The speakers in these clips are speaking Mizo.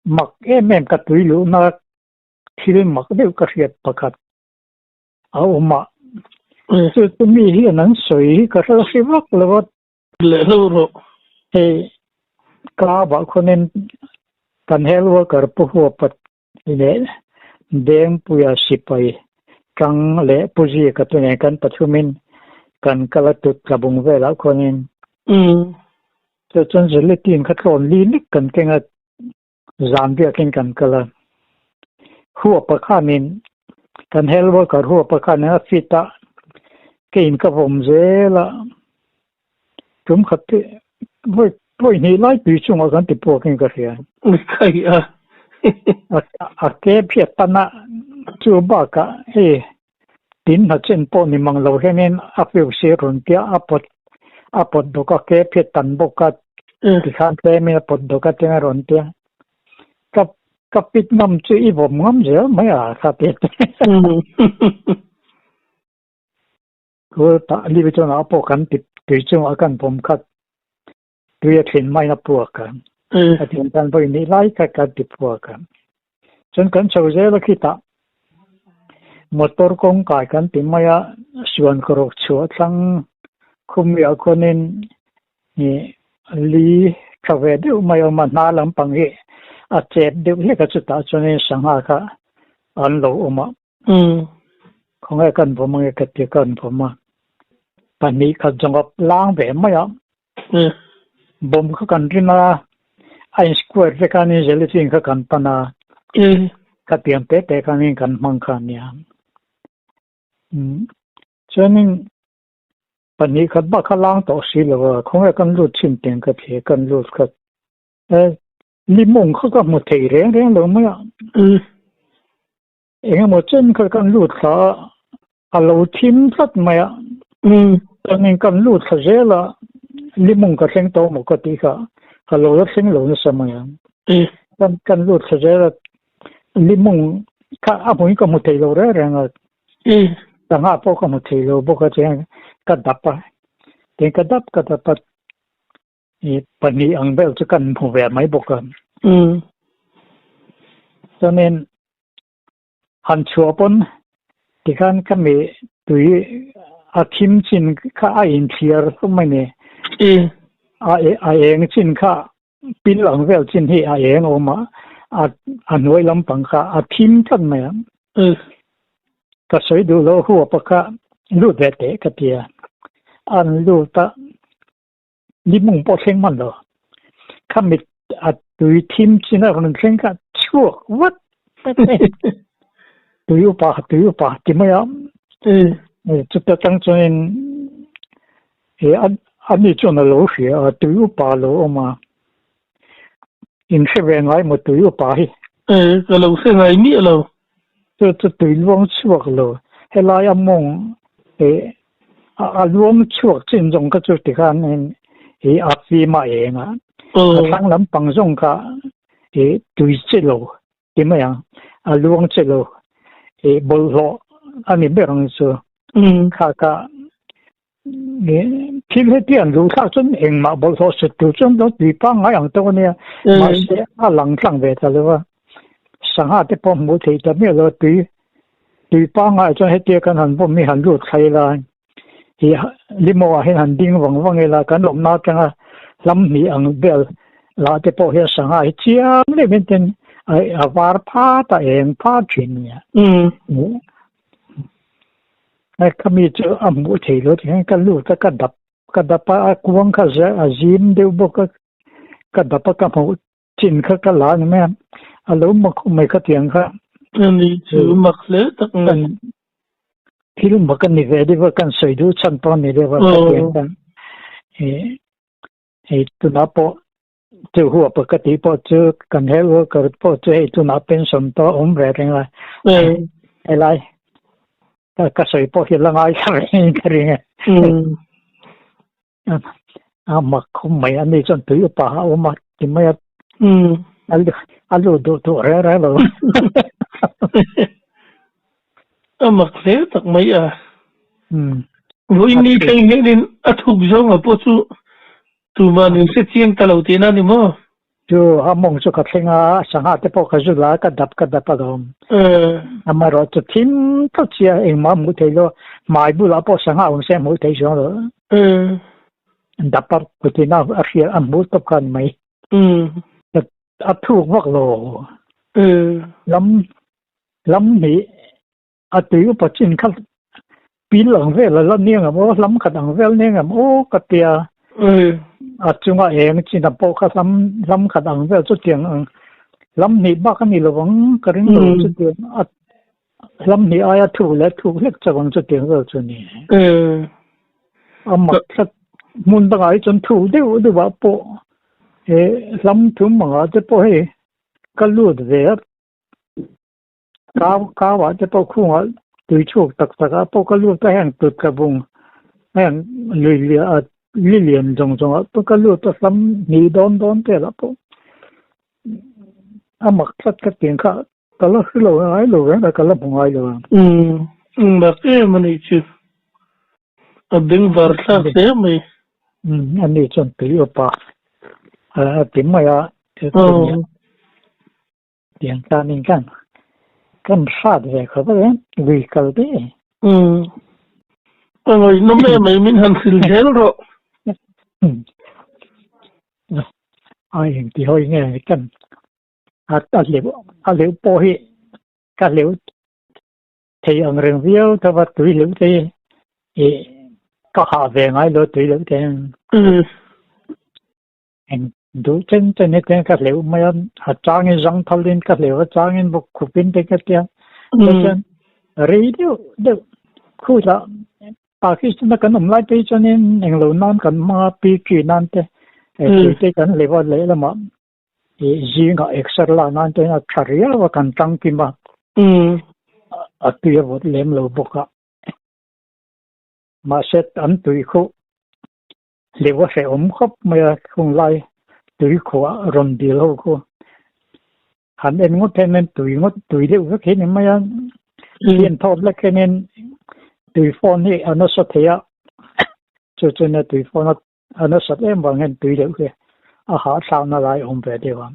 Mak em em ka tui luhna thil mak deuh ka hriat pakhat a awm a. Chu chu mi hian an sawi hi ka hre hre vak lo a. Leh hlauh rawh. Hei club ah khuanin kan health worker pu huapa leh Dengpuia sipai tang leh Pu Zika te nen kan pathumin kan kal a tut tlabung velah khuanin chu chuan Zeletin kha tlawn li lek kan keng a, zan biakin kan kal a. Huapa khanin kan health worker huapa khanin a fit a, keiin ka vawm zel a, tum khat te vawi vawi hnih lai tui chungah kan ti puakin ka hria. Kai a. A ke phiat tan a, chu bakah hei tin hna chen pawh ni mang lo hianin a fuse rawn tia a pawt a pawt bawk a, ke phiat tan bawk a tikhan tlemin a pawt bawk a tinga rawn tia. Ka ka pit ngam chu i vawm ngam zel mai a kha ti. Kul tah liu chuan a pawh kan ti tui chungah kan pawm khat tui a thlin maiin a puak a. A tin kan vawi nih lai kha kan ti puak a. Chuan kan chho zel a khitah motor kawngkai kan ti mai a, suan kawrawk chhuah thlang khumriah khuanin ih li tha ve deuh mai a awm a, hna lampang hi a chep deuh hlek a chutah chuanin sangha kha an lo awm a. Khawnge kan vawm ange ka ti kan vawm a, pahnih khat zawng a lang ve mai a, bawm kha kan rin a, a in square vek a ni gelatin kha kan pan a, khatiang te te khanin kan hmang kha a nia. Chuanin pahnih khat bak kha lang tawh si lo a, khawnge kan lut thin teng ka thli kan lut kha. Limawng kha ka hmu thei reng reng lo mai a. Eng emaw chen kha kan lut thla a, a lo thim tlat mai a. Chuanin kan lut thla zel a, limawng ka thleng tawh maw ka tih kha, ka lo la thleng lo nasa mai a. Kan kan lut thla zel a, limawng kha a hmuin ka hmu thei lo reng reng a. Sangha pawh ka hmu thei lo bawk a, chuan ka dap a, tin ka dap ka dap a. I pahnih ang vel chu kan hmu ve mai bawk a. Chuanin han chhuah pawn tikhan ka mi tui a thim chin kha a inthliar hlawm mai ni. A a eng chin kha pil ang vel chin hi a eng awm a, a a hnuai lampang kha a thim tlat mai a. Ka sawi duh loh huapa kha lut ve teh ka ti a. An lut a. Ni mung pawh thleng hman lo. Kha mit a tui thim chin a rawn thleng kha chhuak vat tui upa tui upa ti mai a. Chuta tang chuanin he ani chuan a lo hria a tui upa lo awm a. In hre ve ngai maw tui upa hi? Ka lo hre ngai miah lo. Chu chu tui luang chhuak lo. Helai a mawng a luang chhuak chin zawng kha chu tikhan i a fim a eng a. A thlang lampang zawng kha i tui chi lo ti mai ang. A luang chi lo. I bawlhhlawh a ni ber ang chu. Kha kha Thil heti an luh thlak chuan engmah bawlhhlawh sut tur chuan lo tui pangngai ang tawk a nia. Mahse a lang tlang ve ta lo va. Sangha te pawh hmuh theih ta miah lo a tui tui pangngai chuan hetia kan han vawm hi han lut thlai ila hi limo ah hian han ding vang vang ila kan awmna atanga hlam hnih ang vel lah te pawh hian sangha hi chiang deuh hian ten a var phat a eng phat thin a nia. Khami chu a hmuh thei lo tih hian ka lut a ka dap ka dap a a kuang kha a zim deuh bawk a ka dap a ka hmuh chin kha ka la ni mai a a lo mak khawp mai khatiang kha. Ani chu mak hle tak mai. Thil mak a ni ve deuh a kan sawi duh chhan pawh a ni deuh a khatiang khan hei tunah pawh Chu huap ka tih pawh chu kan health worker pawh chu hei tunah pension pawh a awm ve reng a. Helai ka sawi pawh hi la ngai thla reng ka ring e. A mak khawp mai a ni chuan tui upa a awm a ti mai a. A lut duh duh reng reng lo. A mak hle tak mai a. Vawiin ni thleng hianin a thuk zawnga pawh chu Tuman in hre chiang ta lo tihna ni maw? Chu a mawng chu ka thleng a, sangha te pawh ka zu la a, ka dap ka dap alawm. Amaherawh chu thim tlat sia engmah hmuh theih lo, hmai bulah pawh sangha awm se hmuh theih chuang lo. Dap a kutin a hriat a hmuh tawp kha a ni mai. A thuk vak lo. Lam lam hnih a tui upa chin kha pil ang vel a la nia ngam aw, hlam khat ang vel nia ngam aw ka tia. A chunga eng chin a pawh kha hlam hlam khat ang vel chutiang ang hlam hnih bak a ni lo ang ka ring lo chutiang a hlam hnih aia thuk leh thuk hlek chauh ang chutiang vel chu a ni. A mak tlat hmun dangah hi chuan thuk deuh deuh ah pawh he hlam thum angah te pawh hei ka lut ve a. Kau kauah te pawh khungah tui chhuak tak tak ah pawh ka lut a heng tut ka bung heng lui lian ah li lian zawng zawng ah pawh ka lut a hlam hnih dawn dawn vel ah pawh a mak tlat ka tiang kha ka la hre lo ngai lo reng a ka la hmu ngai lo ang. Umm mak em a nih chu a bengvar thlak hle mai. Umm ani chuan tui upa a ti mai a. Tiang tanin kan kan hrat ve khawp a lui kal te. Umm. A ngaihnawm em mai min han hrilh zel rawh. Ai eng ti hawi nge kan a a hleuh a hleuh pawh hi ka hleuh thei ang reng viau tho va tui hleuh te hi ka hah ve ngai lo tui hleuh te. Eng duh chen chen hi chuan ka hleuh mai a, a changin zang thalin ka hleuh a, changin bawk khupin te ka tia. Chuan rei deuh deuh khutah Pakistan a kan awm lai phei chuanin englo nan kan hmang a, PQ nan te tui te kan hleuh a lehlamah ih zingah exer lak nan te a tha riau a kan tangkim a, a tui a vawt lem lo bawk a. Mahse an tui khuh Hleuh a hrehawm khawp mai a, chung lai tui khuah rawn dil ho khu han en ngawt hian tui ngawt tui deuh vek hi ni mai a, hian thawt lek hianin tui fawn hi a nasa thei a, chu chuan a tui fawn a nasat em vang hian tui deuh hi a hahthlakna lai a awm ve deuh a.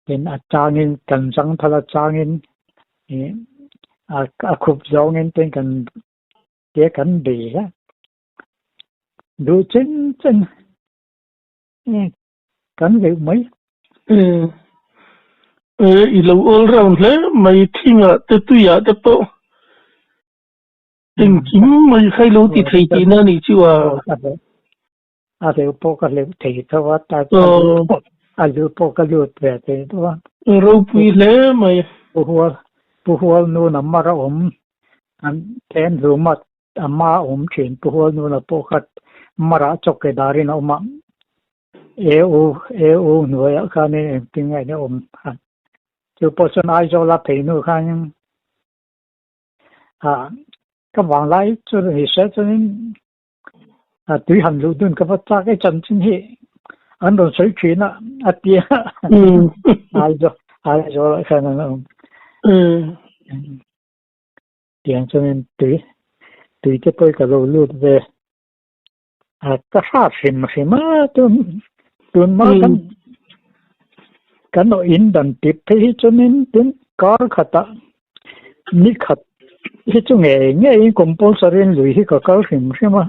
Tin a changin kan zang thal a changin ih a khup zawngin tin kan Tia kan bei a, duh chen chen kan leuh mai. I lo all round hle mai thingah te tuiah te pawh engkim mai kha i lo ti thei tihna a nih chu a. A hleuh pawh ka hleuh thei tho a, a luh pawh ka lut ve thei tho a. Ropui hle mai. Pu Hual, Pu Hual nun a mar a awm, an then hlum a, a ma a awm thin. Pu Hual nuna pawh kha marah chawk ke darin a awm a, EU, EU hnuaiah khanin engtin nge a awm khan. Chu pawh chuan Aizawla phei hnu khanin ka vanglai chu ni se chuanin A tui han luh dun ka va chak e chanchin hi an rawn sawi thin a a tia Aizawl Aizawl ah khan an awm tiang chuanin tui tui te pawh hi ka lo lut ve a ka hrat hrim hrim a tun tun hma kan kan aw in dan tip phei hi chuanin tin kar khatah Ni khat hi chu ngei ngeiin compulsory in lui hi ka kal hrim hrim a.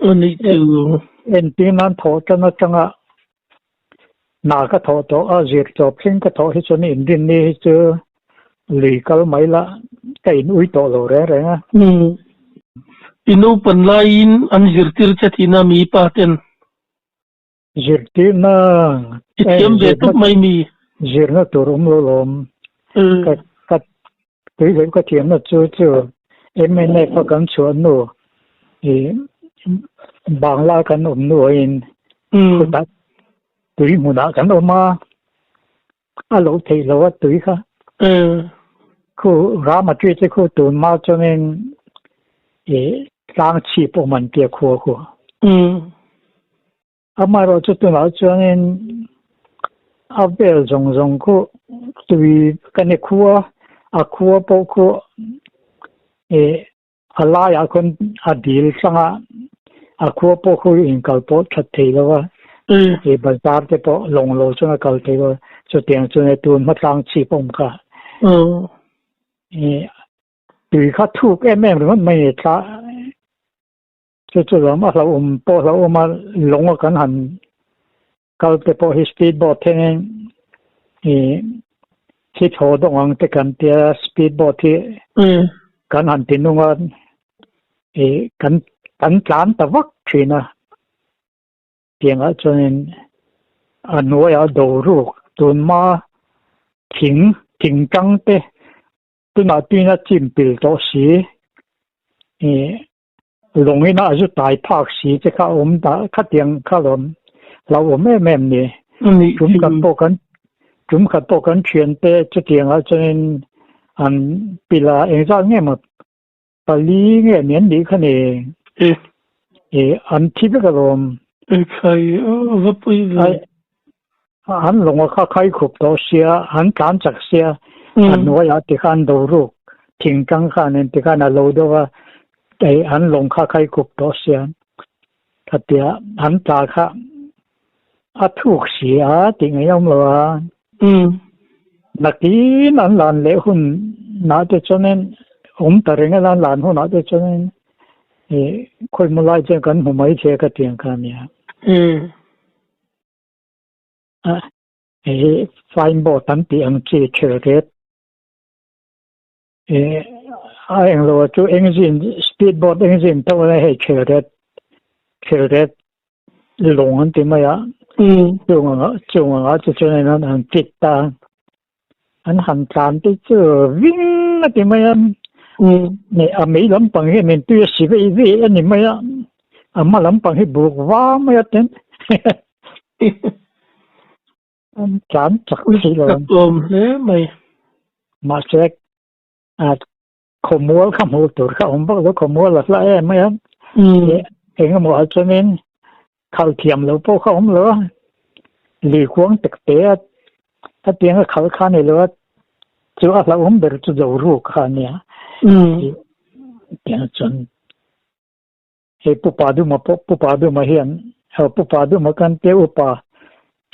Ani chu. Entir nan thawh tan atanga hna ka thawh tawh a, zir chawp thleng ka thawh hi chuan inrin ni hi chu lui kal mai la ka in ui tawh lo reng reng a. I naupan laiin an zirtir che tihna mi pa ten. Zirtirna I thiam ve tawp mai mi. Zirna tur awm lo lawm. Ka ka tui hleuh ka thiamna chu chu MNF a kan chhuah hnu i Bangla kan awm hnu aiin khutah tui hmunah kan awm a, a lo theih lo a tui kha. Khu Rama tui te khu tun hma chuanin i tlang chhip awm an tia khua khu. Amaherawh chu tunah chuanin a vel zawng zawng khu tui kan i khua a khua pawh khu i a laiah khawn a dil tlang a, a khua pawh khu inkal pawh that thei lo a. I bazar te pawh lawng lo chuan a kal thei lo chutiang chuan e tun hmatlang chhip a awm kha. I tui kha thuk em em ringawt mai a ni thla chu chu lawm a hlauhawm pawh hlauhawm a lawng a kan han kal te pawh hi speed boat hianin i thli thaw dawng ang te kan tia speed boat hi kan han ti nung a i kan kan tlan ta vak thin a tiangah chuanin a hnuaiah do ruk tunhma thing thing tang te tunah tuina chim pil tawh si i Lawng ina a zu tai phak si che kha awm dah khatiang kha lo lo awm em em ni. Tum khat pawh kan tum khat pawh kan thian te chutiangah chuanin an pila engzat nge maw pali nge ni an nih kha ni. I an thi vek alawm. Ekhai a va pui ve. An lawnga kha khai khup tawh sia, an tlan chak sia, a hnuaiah tikhan do ruk thingtlang khanin tikhan a lo deuh a, hei an lawng kha khai khup tawh sia, khatia an tla kha a thuk si a tih ngaih a awm lo a. Nakin an lan leh hun nah te chuanin awm ta reng a lan lan hunah te chuanin ih khawimaw lai chuan kan hmu mai che ka tiang kha a nia. Hei hi flying boat an tih ang chi thil ret ih a englo ah chu engine speed boat engine tho a hei thil ret thil ret lawng an ti mai a chung ang ah chung ang ah chu chuan an han fit ta an han tlan te chu ving a ti mai a a mei lampang hi min tui a si vei vei a ni mai a a hma lampang hi buk vang mai a ten an tlan chak si lo awm hle mai mahse a khawmual kha hmuh tur kha awm vak lo khawmual a hla em mai a engemaw ah chuanin Khalh thiam lo pawh kha awm lo a, lui kuang tek te a hetiang a khalh kha a ni lo a, chu a hlauhawm ber chu zo ruk kha a nia. Tiang chuan hei Pu Paduma pawh Pu Paduma hian Pu Paduma kan tia upa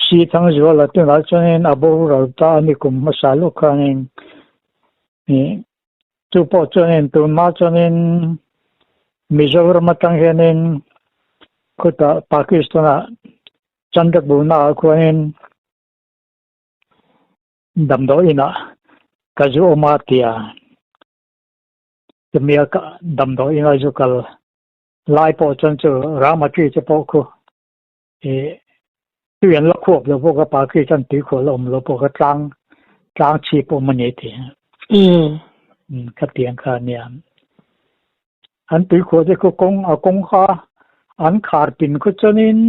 si Thangzuala tunah chuanin a boral ta a ni kum hmasa lawk khanin Chu pawh chuanin tunhma chuanin Mizoram atang hianin khutah Pakistan-ah Chandrapur-naah khuanin damdawi inah ka zu awm a tia chumia damdawi ina zu kal lai pawh chuan chu Ramati te pawh khu ih tui an la khuap lo bawk a Pakistan tui khuah la awm lo bawk a tlang tlang chhip awm a ni tih khatiang kha a nia an tui khuah te khu kawng a kawng kha an khar pin khu chuanin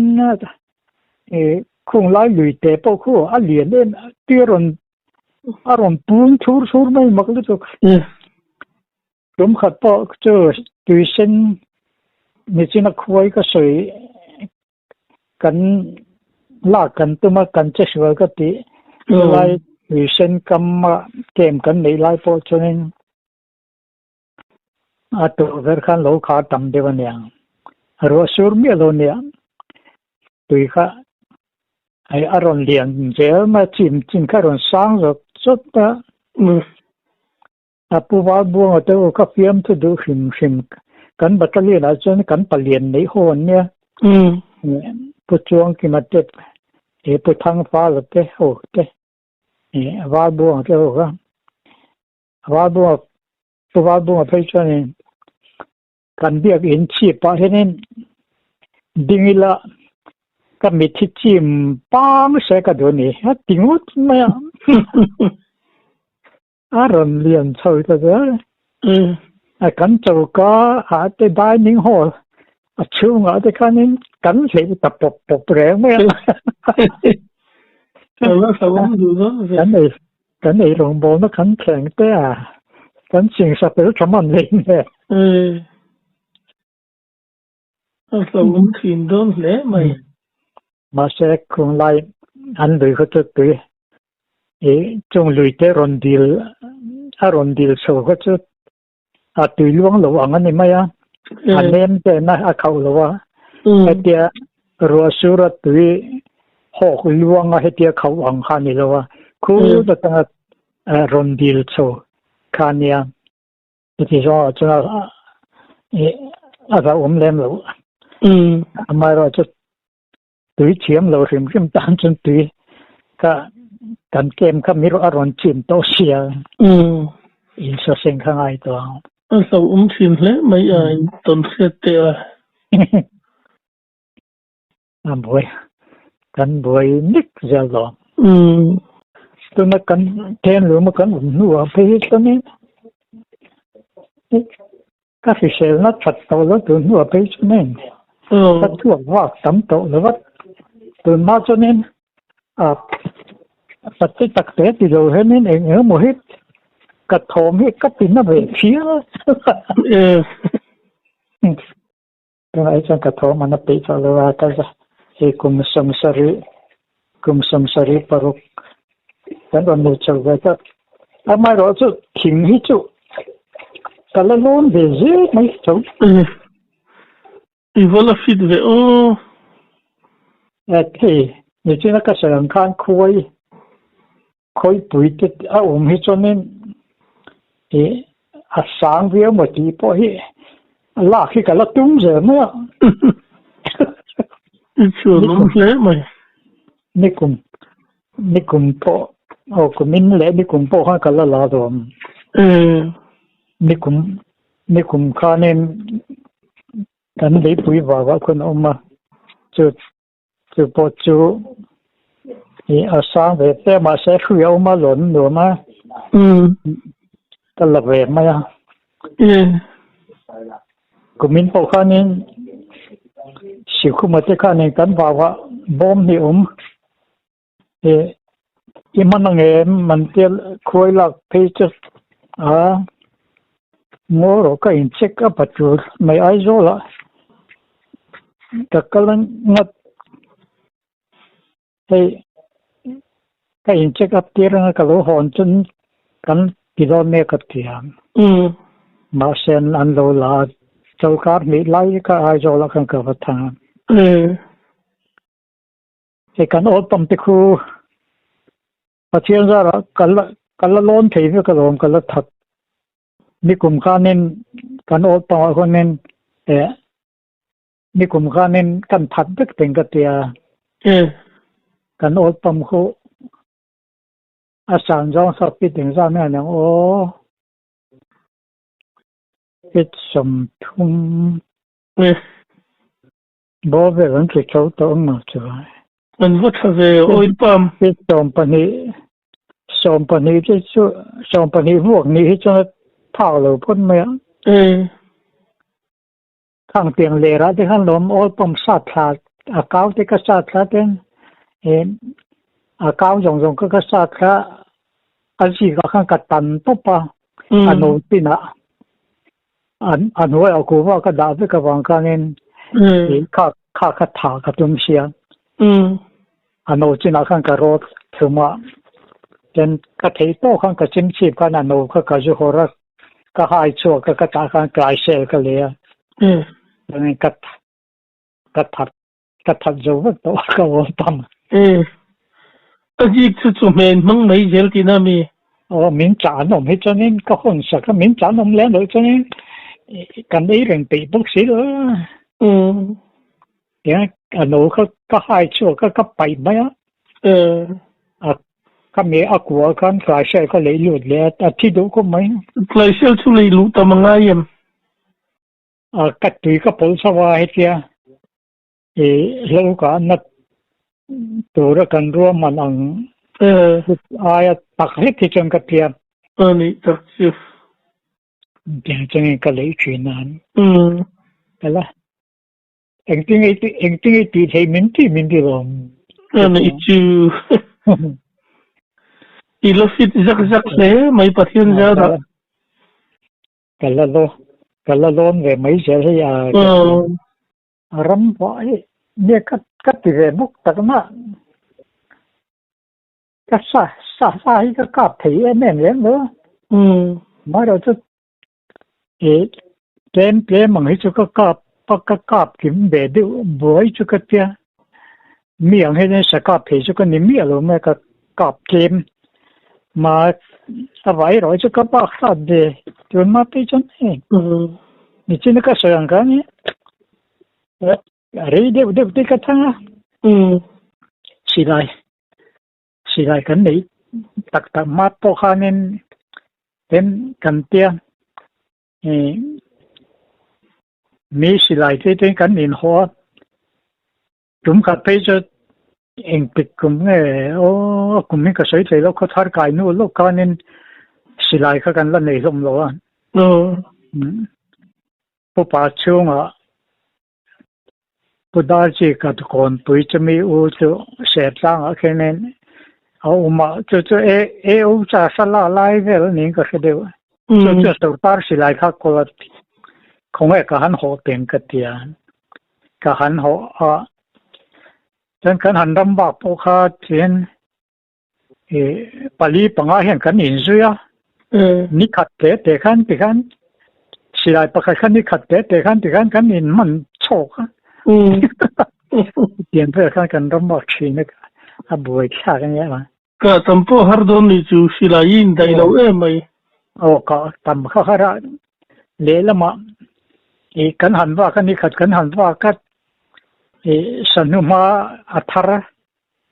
ih khung lai lui te pawh khu a lian em tui a rawn a rawn pum thur thur mai mak lutuk. Tum khat pawh chu tuisen nichin a khuai ka sawi kan lak kan tum a kan che hrual ka tih chulai tuisen kam a camp kan neih lai pawh chuanin a tukverh khan lo khar tam deuh a niang ruah sur miah lo nia tui kha hei a rawn lian zel mai a chim chin kha a rawn sang zawt zawt a. A pu Valbuanga te u ka fiamthu duh hrim hrim kan battalion ah chuan kan palian neih ho an nia. Pu Chuangkima te eh Pu Thangfala te ho te eh Valbuanga te ho kha Valbuanga Pu Valbuanga phei chuanin kan biak in chhip ah hianin ding ila ka mit hi chim pang se ka duh a ni a ti ngawt mai a. A rawn lian chho ta zel. A kan choka ah te dining hall a chhungah te khanin kan hleih ta pawp pawp reng mai a. Kan ei kan ei rawngbawlna kan thleng te a kan singsa fel tha man leh nge. A hlauhawm thin dawn hle mai. Mahse khunglai an lui kha chu tui ih chung lui te rawn dil a rawn dil chho kha chu a tui luang lo ang a ni mai a, a nem ten a a khauh lo a, hetia Ruah sura tui hawk luanga hetia khauh ang kha a ni lo a, khu atanga rawn dil chho kha a nia. Chuti zawngah chuan a hlauhawm lem lo. Amaherawhchu tui thiam lo hrim hrim tan chuan tui kha kan kem kha mi a rawn chim tawh sia. Insawseng kha ngai tawh ang. A hlauhawm thin hle mai a tawn hriat teh a. A buai kan buai nek zel dawn. Tuna kan then luma kan awm hnuah phei hi chuanin ka hriselna that tawh lo tun hnuah phei chuanin ka chhuak vak tam tawh lo va. Tun hma chuanin a pate tak te ti lo hianin eng eng emaw hi ka thawm hi ka ti na ve phian a. Tunah hi chuan ka thawm an a peih tawh lo a, ka hei kum sawmsarih, kum sawmsarih paruk kan rawn nei chho ve ta. Amaherawh chu thing hi chu ka la lawn ve zel mai tho. I va la fit ve aw. Hei, nichina ka sawi ang khan khuai Khawipui te a awm hi chuanin ih a sang viau maw tih pawh hi a lak hi ka la tum zel mai a. I chhuan awm hle mai. Nikum nikum pawh aw kumin leh nikum pawh khan ka la la dawn. Nikum nikum khanin kan leipui vavah khawn a awm a chu Chu pawh chu ih a sang ve te mahse hrui a awm a lawn nuam a ka la ve mai a kumin pawh khanin Sikhuma te khanin kan vau a bawm hi awm ih i hman ang em an tia khuai lak phei chu a ngaw rawh ka in check up a tul mai Aizawl ah ka kal ngat hei ka in check up tir anga ka lo hawn chuan kan ti dawn mek a ti ang mahse an lo la a chawlhkar hnih lai kha Aizawl ah khan ka va thang a. Hei kan awl pam te khu Pathian zarah ka la ka la lawn thei vek alawm ka la that. Nikum khanin kan awl pangah khuanin eh nikum khanin kan that vek teng ka tia. Kan awl pam khu a san zawng sawt pi teng zan hian ang aw feet 30 Bawr vel an ti tho tawh ang maw chu. An va tha ve oil pump. Feet 12 12 te chu 12 vuak nih hi chuan a phak lo phawt mai a. Khang tiang ler ah te khan lawm oil pump sat thla a kau te ka sat thla ten a kau zawng zawng kha ka sat thla a zik ah khan ka tan tawp a a no chin ah. An a hnuaiah kuhva ka dah vek avang khanin kha kha kha tha ka tum sia. A no chinah khan ka rawt thlum a, then ka thei tawk khan ka chimchip khan a no kha ka zu hawr a, ka hai chhuak a ka tah khan tlai sel ka lei a. Chuanin ka ka that ka that zo vek tawh a ka awl tam. A zik chu chu hmel hmang mai zel tihna a mi? Aw min chah an awm hi chuanin ka hawn sak a, min chah an awm lem loh chuanin kan ei reng peih bawk si lo a. Tiang a no kha ka hai chhuak a ka paih mai a. A ka me a kua khan tlai sel ka lei lut leh a, a thi duh khawp mai. Tlai sel chu lei luh tam a ngai em? A ka tui ka pawlh chho a hetia i hlo ka nat tura kan ruahman ang aia tak hlek hi chuan ka tia. A nih tak chu. Tiang changin ka lei thin a. Ela engtin nge engtin nge tih theih min tih min ti lawm. A nih chu. I la fit zak zak hle mai Pathian zarah. Ka la ka la lawn ve mai zel hei a. A ram pawh hi nge ka ka ti ve bawk tak na ka sa sa sa hi ka kap thei em em lem lo amaherawh chu ih tlem tlem ang hi chu ka kap ka kap kim ve deuh buai chu ka tia. Mi ang hian sa kap thei chu ka ni miah lo mai ka kap tlem ma a vai erawh chu ka bak hlat ve tun hma phei chuan hei nichin ka sawi ang khan rei deuh deuh te ka thang a silai silai kan neih tak tak hma pawh khanin tin kan tia mi silai te te kan inhaw a. Tum khat phei chu engtik kum nge aw a kum hi ka sawi thei lo khaw thar kai nu lawk khanin silai kha kan la nei hlawm lo a. Pupa chhungah Pu Darchika kawnpui chumi u chu Sertlangah khianin a awm a, chu chu EU cha sala lai vel niin ka hre deuh. Chu chu sorkar silai kha kawl a khawnge ka han haw peng ka ti a. Ka han haw a, chuan kan han ram bak pawh kha chuan ih pali panga hian kan inzui a, ni khat te te khan tikhan silai pakhat khan ni khat te te khan tikhan kan inhman chhawk a, tiang vel khan kan ram bak thin a, a buai thlak a nia. Kah tam pawh har dawn ni chu silai i indaih lo em mai. Aw kah tam kha har a, lehlamah ih kan han vak a nikhat kan han vak a, ih sahnu hma a thar a,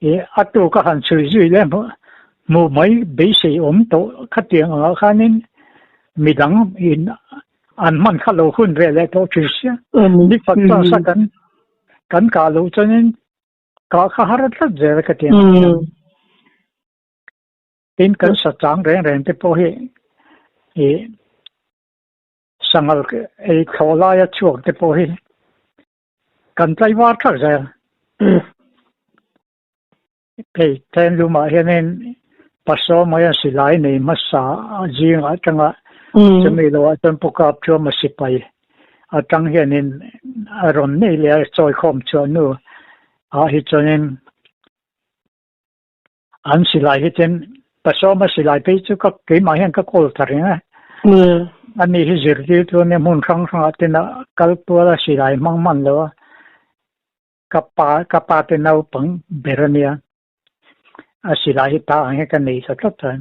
ih a tuk a han chhui zui leh hmuh mai beisei awm tawh khatiang angah khanin midang in an hman kha lo hun ve leh tawh thin sia. Nikhat chuan sa kan kan kah loh chuanin Ka kha har tlat zel ka ti ang. Tin kan sa chang reng reng te pawh hi i sangal ei thlawh laia chhuak te pawh hi kan tlaivar thak zel. Hei Thenlumah hianin Pasawma hian silai nei hmasa zingah atanga chumi loah chuan Pu Kapthuama sipai atang hianin a rawn nei leh a chawikhawm chhuah hnu ah hi chuanin an silai hi chuan Pasawma silai phei chu ka keimah hian ka kawl ta reng a, ani hi zirtirtu ania hmun hrang hrangah ten a kal tual a silai hmang hman lo a, ka pa ka pa te naupang ber ania. A silai hi ta ang hi ka nei ta tlat a.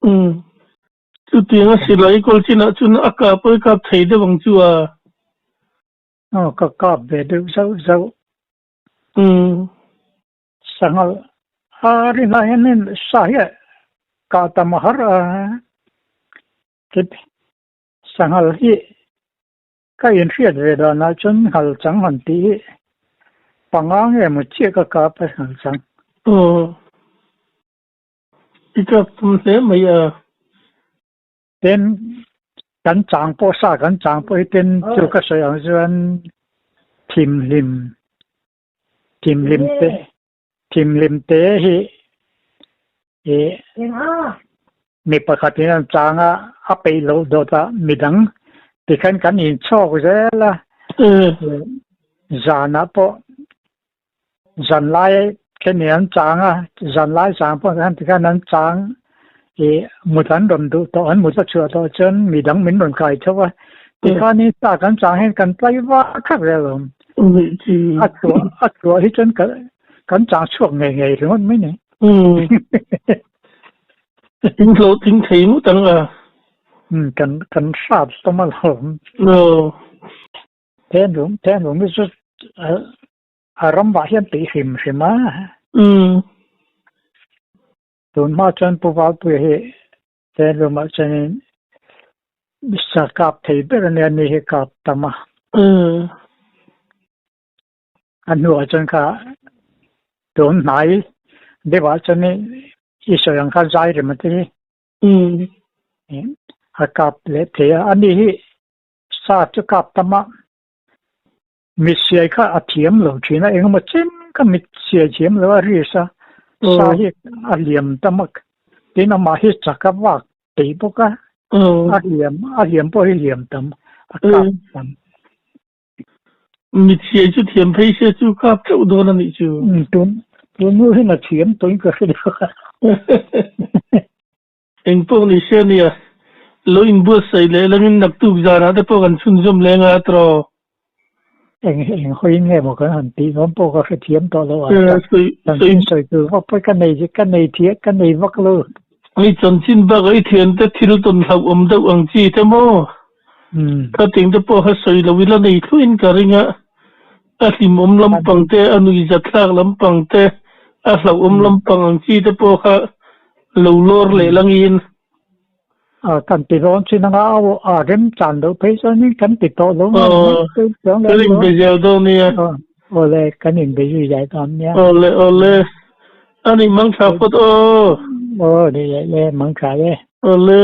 Umm. Chutiang a silai kawl chinah chuan a kap awi kap thei deuh ang chu a. Aw ka kap ve deuh zauh zauh. Umm. Sangal a rinah hianin sa hi kah tam a har a. Sangal hi Ka inhriat ve danah chuan nghal chang han tih hi panga nge maw chiah ka kap a nghal chang. Aw. I kap tum hle mai a. Tin, kan chang pawh sa kan chang pawh hi tin chu ka sawi ang chuan thimhlim, thimhlim te, thimhlim te hi ih mi pakhatin an chang a, a peih loh dawt a midang tikhan kan inchhawk zel a, zanah pawh zanlai thenin an chang a, zanlai chang pawh khan tikhan an chang ih mut an rawn duh tawh an mut a chhuah tawh chuan midang min rawn kai tho a, tikhanin sa kan chang hian kan tlai var thak zel a awm. A chhuah a chhuah hi chuan kan chang chhuak ngei ngei ringawt mai ni. In hlawhtling thei ngawt ang a. Umm kan kan hrat hlawm alawm. Aw. Thenlung thenlung hi chu a ram vah hian peih hrim hrim a. Umm. Tun hma chuan Pu Valpuia hi thenlungah chuanin sa kap thei ber ania ni hi kap tam a. Umm. A hnuah chuan kha tun hnai deuhah chuan i sawi ang kha zai rem a ti hi a kap leh thei a, ani hi sa chu kap tam a, mit siai kha a thiam lo thin a, engemaw chen kha mit siai thiam lo a risk a, sa hi a liam tam a, tin amah hi chak a vak thei bawk a, a hliam a hliam pawh hi hliam tam a kap tam. Mithiai chu thiam phei se chu kap teuh dawn a nih chu. Tun tun hnu hian a thiam tawhin ka hre deuh a. Eng pawh ni se ania, lo inbuatsaih leh langin naktuk zanah te pawh kan chhunzawm leng a tiraw? Eng eng hawiin nge maw kan han tih dawn pawh ka hrethiam tawh lo a, chanchin sawi tur vak pawh ka nei ka nei thiah ka nei vak lo. I chanchin bakah i thiante thil tawn hlauhawm deuh ang chi te maw? Khating te pawh kha sawi lo ila nei thluin ka ring a, a hlimawm lampang te, a nuihzatthlak lampang te, a hlauhawm lampang ang chi te pawh kha lo lawr leh langin. Kan ti dawn chin anga a rem chan loh phei chuanin kan ti tawh lo nga kan inbe zel dawn nia. Awle kan inbe zui zai dawn nia. Awle awle ani mangtha phawt aw. Aw ni le le mangtha le. Awle.